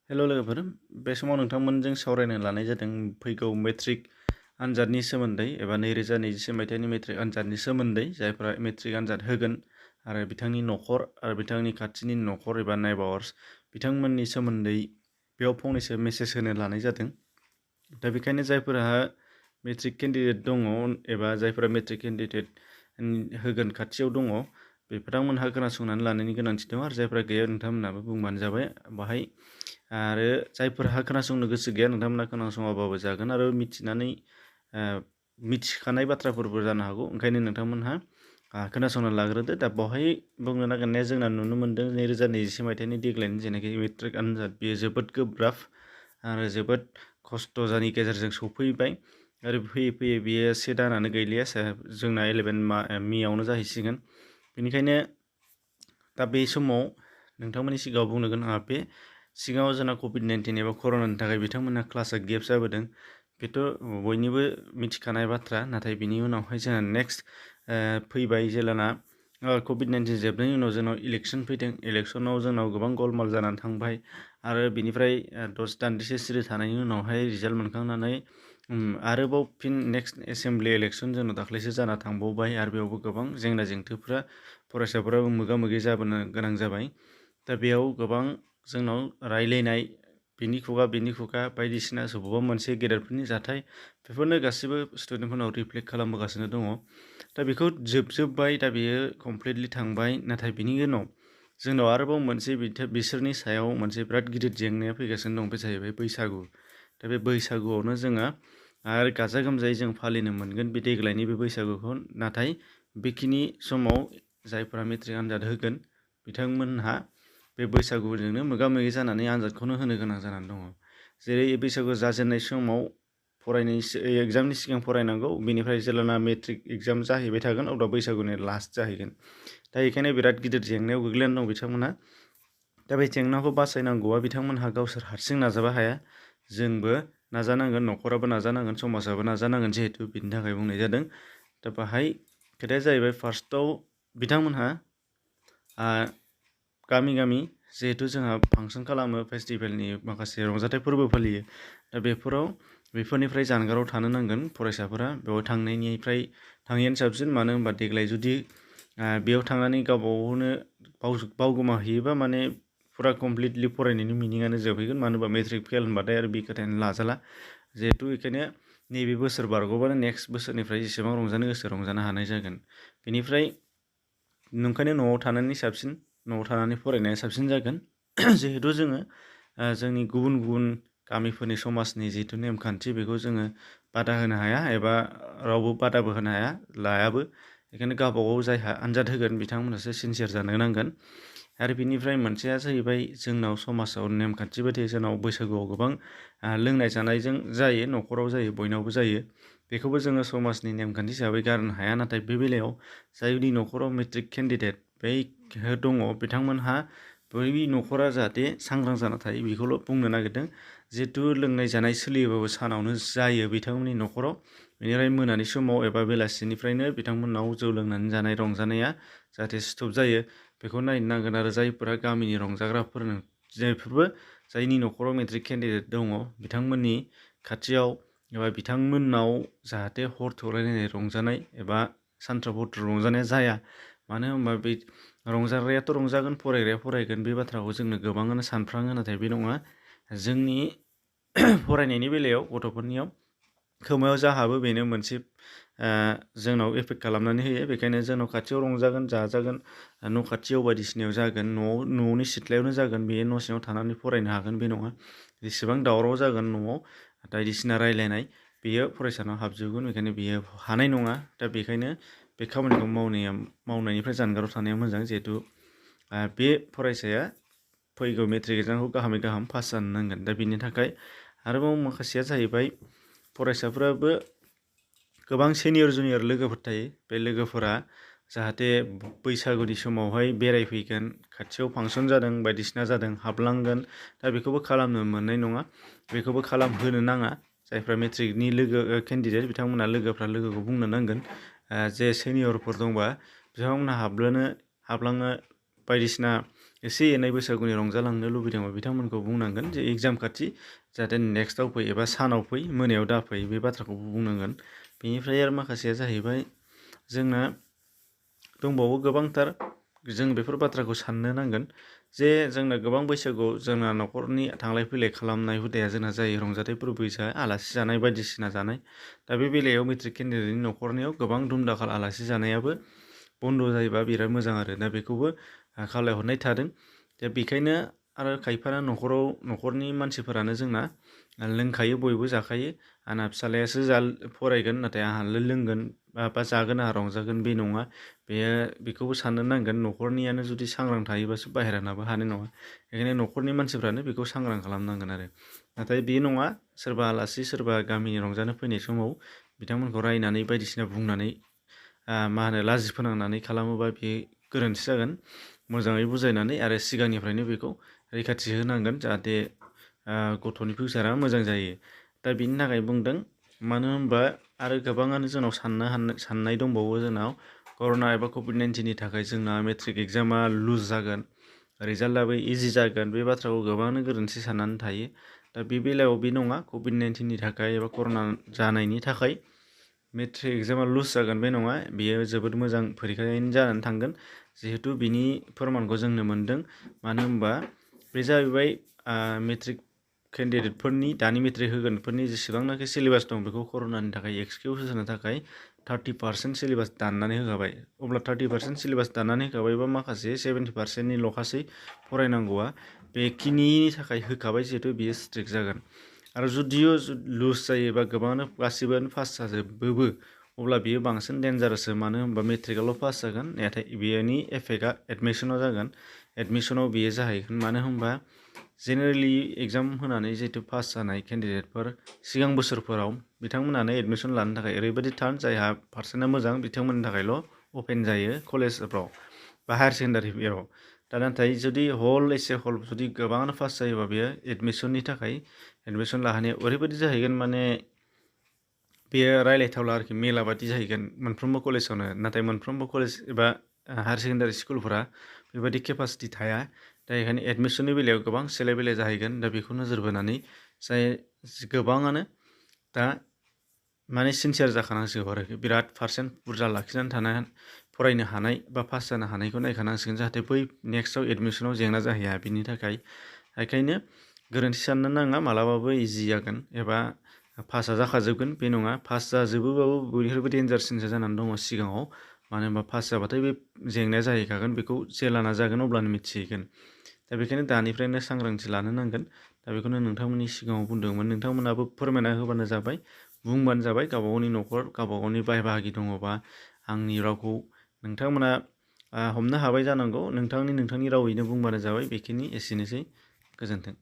हेल' लोगोफोर बे समाव नोंथांमोनजों सावरायनो लानाय जादों फैगौ मेट्रिक आनजादनि सोमोन्दै एबा 2024 मायथाइनि मेट्रिक आनजादनि सोमोन्दै जायफोरा मेट्रिक आनजाद होगोन आरो बिथांनि न'खर आरो बिथांनि खाथिनि न'खर एबा नाइबार्स बिथांमोननि सोमोन्दै बेयाव फंनैसो मेसेज होनो लानाय जादों। दा बेखायनो जायफोरहा मेट्रिक केन्डिडेट दङ एबा जायफोरा मेट्रिक केन्डिडेट होगोन खाथियाव दङ बिथांमोनहा खोनासंनानै लानायनि गोनांथि दं आरो जायफोरा गैया नोंथांमोनहाबो बुंबानो जाबाय बाहाय। आरो जायफोरहा खोनासंनो गोसो गैया नोंथांमोना खोनासङाबाबो जागोन आरो मिथिखानाय बाथ्राफोरबो जानो हागौ, ओंखायनो नोंथांमोनहा खोनासंना लाग्रोदो। दा बेवहाय बुंनो नागिरनाया जोंना नुनो मोन्दों 2024 मायथाइनि देग्लायनि जेनाखि मेट्रिक आनजाद बेयो जोबोद गोब्राब आरो जोबोद खस्थ' जानि गेजेरजों सफैबाय आरो फैयै फैयै बेयो से दानानो गैलिया, जोंना 11 मेआवनो जाहैसिगोन। बेनिखायनो दा बे समाव नोंथांमोननि सिगाङाव बुंनो गोनाङा बे सिगाङाव जोंना कभिड-19 एबा कर'नानि थाखाय बिथांमोनहा क्लासआ गेप जाबोदों, बेथ' बयनिबो मिथिखानाय बाथ्रा। नाथाय बिनि उनावहाय जोंहा नेक्स्ट फैबाय जेलाना कभिड-19 जोबनायनि उनाव जोंनाव इलेक्सन फैदों। इलेक्सनाव जोंनाव गोबां गलमाल जानानै थांबाय आरो बिनिफ्राय दान्दिसे सिरि थानायनि उनावहाय रिजाल्ट मोनखांनानै आरोबाव फिन नेक्स्ट एसेम्ब्लि इलेक्सन जोंनाव दाख्लैसो जाना थांबावबाय आरो बेयावबो गोबां जेंना जेंथोफ्रा फरायसाफोराबो मोगा मोगि जाबोनो गोनां जाबाय। दा बेयाव गोबां जोंनाव रायलायनाय बिनि खुगा बायदिसिना बबेबा मोनसे गेदेरफोरनि जाथाय बेफोरनो गासैबो स्टुडेन्टफोरनाव रिफ्लेक्ट खालामबोगासिनो दङ। दा बेखौ जोबजोब्बाय, दा बेयो कमप्लिटलि थांबाय। नाथाय बिनि उनाव जोंनाव आरोबाव मोनसे बिसोरनि सायाव मोनसे बिराद गिदिर जेंनाया फैगासिनो दं, बे जाहैबाय बैसागु। दा बे बैसागुआवनो जोङो आरो गाजा गोमजायै जों फालिनो मोनगोन बे देग्लायनि बे बैसागुखौ। नाथाय बेखिनि समाव जायफोरा मेट्रिक आनजाद होगोन बिथांमोनहा बे बैसागुजोंनो मोगा मोगि जानानै आनजादखौनो होनो गोनां जानानै दङ। जेरै बैसागु जाजेननाय समाव एगजामनि सिगां फरायनांगौ, बेनिफ्राय जेब्लाना मेट्रिक एगजाम जाहैबाय थागोन अब्ला बैसागुनि लास्ट जाहैगोन। दा बेखायनो बिराद गिदिर जेंनायाव गोग्लैनानै दं बिथांमोनहा। दा बे जेंनाखौ बासायनांगौआ बिथांमोनहा गावसोर हारसिं नाजाबा हाया, जोंबो नाजानांगोन, न'खराबो नाजानांगोन, समाजाबो नाजानांगोन, जिहेथु बिनि थाखाय बुंनाय जादों। दा बाहाय खोथाया जाहैबाय फार्स्टआव बिथांमोनहा गामि गामि जिहेथु जोंहा फांसन खालामो, फेस्टिभेलनि माखासे रंजाथाइ फोरबो फालियो, दा बेफोरनिफ्राय जानगाराव थानो नांगोन फरायसाफोरा। बेयाव थाङैयानो साबसिन। मानो होनबा देग्लाय जुदि बेयाव थांनानै गावबागावनो बावगोमाहैयोबा माने फुरा कमप्लिटलि फरायनायनि मिनिङानो जोबहैगोन। मानो होनबा मेट्रिक फेल होनबाथाय आरो बे खोथायानो लाजाला। जिहेथु बेखायनो नैबे बोसोर बारग'बानो नेक्स्ट बोसोरनिफ्राय जेसेबां रंजानो गोसो रंजानो हानाय जागोन। बेनिफ्राय नंखायनो न'आव थानायनि साबसिन, न'आव थानानै फरायनाया साबसिन जागोन। जिहेथु जोङो जोंनि गुबुन गुबुन गामिफोरनि समाजनि जिहेथु नेमखान्थि बेखौ जोङो बादा होनो हाया एबा रावबो बादाबो होनो हाया, लायाबो। बेखायनो गावबागाव जायहा आनजाद होगोन बिथांमोनहासो सिनसियार जानो नांगोन। आरो बिनिफ्राय मोनसेया जाहैबाय जोंनाव समाजाव नेमखान्थि बायदियै जोंनाव बैसागुआव गोबां लोंनाय जानायजों जायो, न'खराव जायो, बयनावबो जायो। बेखौबो जोङो समाजनि नेमखान्थि हिसाबै गारनो हाया। नाथाय बे बेलायाव जायनि न'खराव मेट्रिक केन्डिडेट दङ बिथांमोनहा बै न'खरा जाहाथे सांग्रां जाना थायो बेखौल' बुंनो नागिरदों। जिहेथु लोंनाय जानाय सोलियोबाबो सानावनो जायो बिथांमोननि न'खराव, बेनिफ्राय मोनानि समाव एबा बेलासिनिफ्रायनो बिथांमोननाव जौ लोंनानै जानाय रंजानाया जाहाथे स्टप जायो बेखौ नायनो नांगोन। आरो जायफोरा गामिनि रंजाग्राफोरनो जायनि न'खराव मेट्रिक केन्डिडेट दङ बिथांमोननि खाथियाव एबा बिथांमोननाव जाहाथे हर थौलायलायनाय रंजानाय एबा सानथ्राव हरथौ रंजानाया जाया। मानो होनबा बे रंजाग्रायाथ' रंजागोन, फरायग्राया फरायगोन, बे बाथ्राखौ जोंनो गोबाङानो सानफ्राङो। नाथाय बे नङा। जोंनि फरायनायनि बेलायाव गथ'फोरनियाव खोमायाव जा हाबो बेनो मोनसे जोंनाव एफेक्ट खालामनानै होयो। बेखायनो जोंनाव खाथियाव रंजागोन, जाजागोन, न' खाथियाव बायदिसिनायाव जागोन, न'नि सिथ्लायावनो जागोन, बेयो न' सिङाव थानानै फरायनो हागोन बे नङा। जेसेबां दावराव जागोन न'आव बायदिसिना रायलायनाय बेयो फरायसानाव हाबजोबगोन, बेखायनो बेयो हानाय नङा। दा बेखायनो बे खामानिखौ मावनायनिफ्राय जानगाराव थानाया मोजां। जिहेथु बे फरायसाया फैगौ मेट्रिक एग्जामखौ गाहामै गाहाम पास जानो नांगोन। दा बेनि थाखाय आरोबाव माखासेया जाहैबाय फरायसाफोराबो गोबां सिनियर जुनियर लोगोफोर थायो। बे लोगोफोरा जाहाथे बैसागुनि समावहाय बेरायफैगोन, खाथियाव फांसन जादों, बायदिसिना जादों, हाबलांगोन। दा बेखौबो खालामनो मोननाय नङा, बेखौबो खालामहोनो नाङा। जायफ्रा मेट्रिकनि केन्डिडेट बिथांमोनहा लोगोखौ बुंनो नांगोन जे सिनियरफोर दंबा बिथांमोनहा हाबलाङो बायदिसिना एसे एनै बैसागुनि रंजालांनो लुबैदोंबा बिथांमोनखौ बुंनांगोन जे एग्जाम खाथि जाहाथे नेक्स्टआव फै एबा सानाव फै मोनायाव दाफै बे बाथ्राखौ बुंनांगोन। बेनिफ्राय आरो माखासेया जाहैबाय जोंना दंबावो गोबांथार जों बेफोर बाथ्राखौ साननो नांगोन जे जोंना गोबां बैसागुआव जोंना न'खरनि थांलाय फैलाय खालामनाय हुदाया जोंना जायो रंजाथाइ फोरबो हिसाबै आलासि जानाय बायदिसिना जानाय। दा बे बेलायाव मेट्रिक केन्डिडेटनि न'खरनियाव गोबां धुमदाखाल आलासि जानायाबो बन्द' जायोबा बिराद मोजां आरो दा बेखौबो खावलायहरनाय थादों। दा बेखायनो आरो खायफाना न'खरनि मानसिफोरानो जोंना लोंखायो बयबो जाखायो आंना फिसाज्लायासो फरायगोन नाथाय आंहालाय लोंगोन बा जागोन आंहा रंजागोन बे नङा। बेखौबो साननो नांगोन न'खरनियानो जुदि सांग्रां थायोबासो बाहेरानाबो हानाय नङा। बेखायनो न'खरनि मानसिफ्रानो बेखौ सांग्रां खालामनांगोन आरो। नाथाय बे नङा सोरबा आलासि सोरबा गामिनि रंजानो फैनाय समाव बिथांमोनखौ रायनानै बायदिसिना बुंनानै लाजि फोनांनानै खालामोबा बे गोरोन्थि जागोन। मोजाङै बुजायनानै आरो सिगांनिफ्रायनो बेखौ रैखाथि होनांगोन जाहाथे गथ'नि फिउचारा मोजां जायो। दा बिनि थाखाय बुंदों मानो होनबा आरो गोबाङानो जोंनाव साननाय दंबावो जोंनाव कर'ना एबा कभिड-19नि थाखाय जोंना मेट्रिक एग्जामा लुज जागोन रिजाल्टआबो इजि जागोन बे बाथ्राखौ गोबाङानो गोरोन्थि साननानै थायो। दा बे बेलायाव बे नङा कभिड-19नि थाखाय एबा कर'ना जानायनि थाखाय मेट्रिक एग्जामा लुज जागोन बे नङा बेयो जोबोद मोजां फरिखायैनो जानानै थांगोन जिहेथु बिनि फोरमानखौ जोंनो मोनदों। मानो होनबा बे जाहैबाय मेट्रिक केन्डिडेटफोरनि दानि मेट्रिक होगोनफोरनि जेसेबांनाखि सिलेबास दं बेखौ कर'नानि थाखाय एक्सकिउस होनो थाखाय 30% सिलेबास दाननानै होखाबाय। अब्ला 30% सिलेबास दाननानै होखाबायबा माखासे 70%नि ल'खासै फरायनांगौआ बेखिनिनि थाखाय होखाबाय जिहेथु बियो स्ट्रिक्ट जागोन। आरो जुदिअ लुज जायोबा गोबाङानो गासिबोआनो पास जाजोबोबो अब्ला बियो बांसिन डेन्जारासो मानो होनबा मेट्रिकआल' पास जागोन नाथाय बेनि एफेक्टआ एडमिसनाव जागोन। एडमिसनाव बेयो जाहैगोन मानो होनबा जेनेरेलि एग्जाम होनानै जिहेतु पास जानाय केन्डिडेटफोर सिगां बोसोरफोराव बिथांमोनानो एडमिसन लानो थाखाय ओरैबायदि थान जायहा पार्सेन्टआ मोजां बिथांमोननि थाखायल' अपेन जायो कलेजफ्राव बा हायार सेकेन्डारिफोराव। दा नाथाय जुदि जुदि गोबाङानो पास जायोबा बेयो एडमिसननि थाखाय एडमिसन लाहोनाया ओरैबायदि जाहैगोन माने बेयो रायलायथावला आरोखि मेला बादि जाहैगोन मोनफ्रोमबो कलेजावनो। नाथाय मोनफ्रोमबो कलेज एबा हायार सेकेन्डारि स्कुलफोरा बेबायदि केपासिटि थाया। दा बेखायनो एडमिसननि बेलायाव गोबां सेलाय बेलाय जाहैगोन। दा बेखौ नोजोर बोनानै गोबाङानो दा सिनसियार जाखानांसिगौ आरोखि बिराद पार्सेन्ट बुरजा लाखिनानै फरायनो हानाय बा पास जानो हानायखौ नायखानांसिगोन जाहाथे बै नेक्स्टआव एडमिसनाव जेंना जाहैया बिनि थाखाय। बेखायनो गोरोन्थि साननो नाङा मालाबाबो इजि जागोन एबा पासआ जाखाजोबगोन बे नङा। पास जाजोबोबाबो बयनिख्रुइबो डेन्जारसिनसो जानानै दङ सिगाङाव। मानो होनबा पास जाबाथाय बे जेंनाया जाहैखागोन बेखौ जेला नाजागोन अब्लानो मिथिहैगोन। दा बेखायनो दानिफ्रायनो सांग्रांथि लानो नांगोन। दा बेखौनो नोंथांमोननि सिगाङाव बुंदोंमोन नोंथांमोनाबो फोरमायना होबानो जाबाय बुंबानो जाबाय गावबा गावनि न'खर गावबा गावनि बाय बाहागि दङबा आंनि रावखौ नोंथांमोना हमनो हाबाय जानांगौ नोंथांनि रावैनो बुंबानो जाबाय बेखिनि एसेनोसै गोजोन्थों।